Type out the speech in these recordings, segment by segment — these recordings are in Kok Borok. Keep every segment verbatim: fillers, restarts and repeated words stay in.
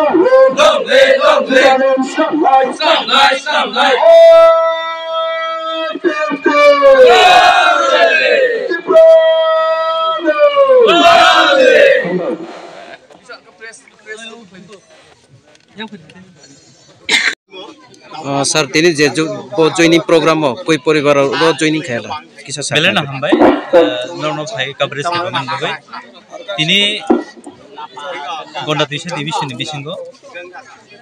Long live! Long live! Long live! Tipraland Swnamlai! Swnamlai! Swnamlai! I P F T! Long live! Tipraland! Long live! Ah, sir, tini je jo-, bo joining program o koi poribar o joining khaila? Kisa sa belai na khaila. Hambai, ah, norno phai coverage khaimani bagwi. Tini Gonda Twisa division ni bisingo,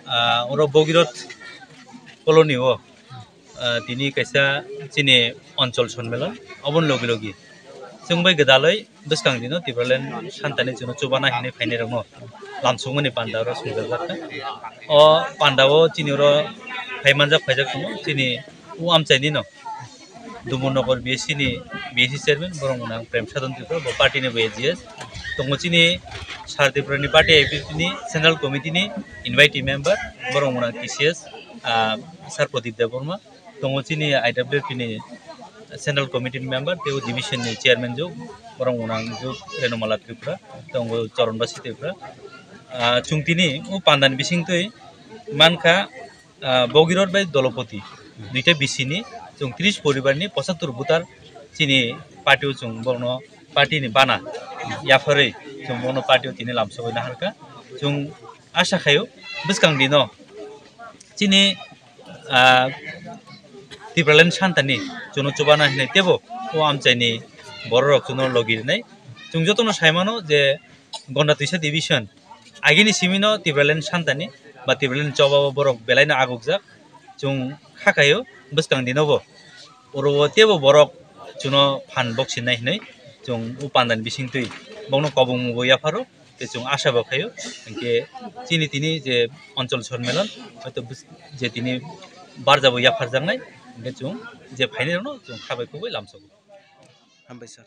ah, oro Bogirot colony o, ah, tini kaisa chini onchol sonmelon, oboni logi logi chwng bai gwdalwi bwskang dino Tipraland Santani chwngno chubana hinwi phainairokno lamsukmani panda oro swngjak kha. O panda o chini oro phai manjak phaijak tongo chini o amchaini no Dumbur Nagar B S C ni B S C chairman borok mwnang Prem Sadhan Tripura, bo party ni bo A G S. Tongo chini Sar Tripura ni party I P F T ni central committee ni invitee member borok mwnang T C S, ah, Sar Pradip Debbarma. Tongo chini I W F T ni central committee ni member tei o division ni chairman juk, borok mwnang juk Renumala Tripura, tongo Charanbasi Tripura. Ah, chwng tini o panda ni bisingtwi mankha, ah, Bogirot bai Dolopoti duita B C ni chwng tris poribar ni pochattor voter chini party o chwng borokno party ni bana yapharwi chwng borokno party o tini lamsogwi naharkha. Chwng asha khaio bwskang dino chini, ah, Tipraland Santani chwngno chubana hinwi teibo o amchaini bororok chwngno logi rwnai. Chwng jotono sai mano je Gonda Twisa division agini simino Tipraland Santani ba Tipraland choba o borok belaino agukjak. Chwng kha khaio bwskang dino bo oro o teibo borok chwngno phan boksinai hinwi chwng o pandani bisingtwi bokno kobongmo bo yapharo. Tei chwng asha bo khaio, hinkhe chini tini je onchol sonmelon, hoito bus-, je tini barjabo yapharjaknai, hinkhe chwng je phainairokno chwng kha bai kubui lamsogo. Hambai sir.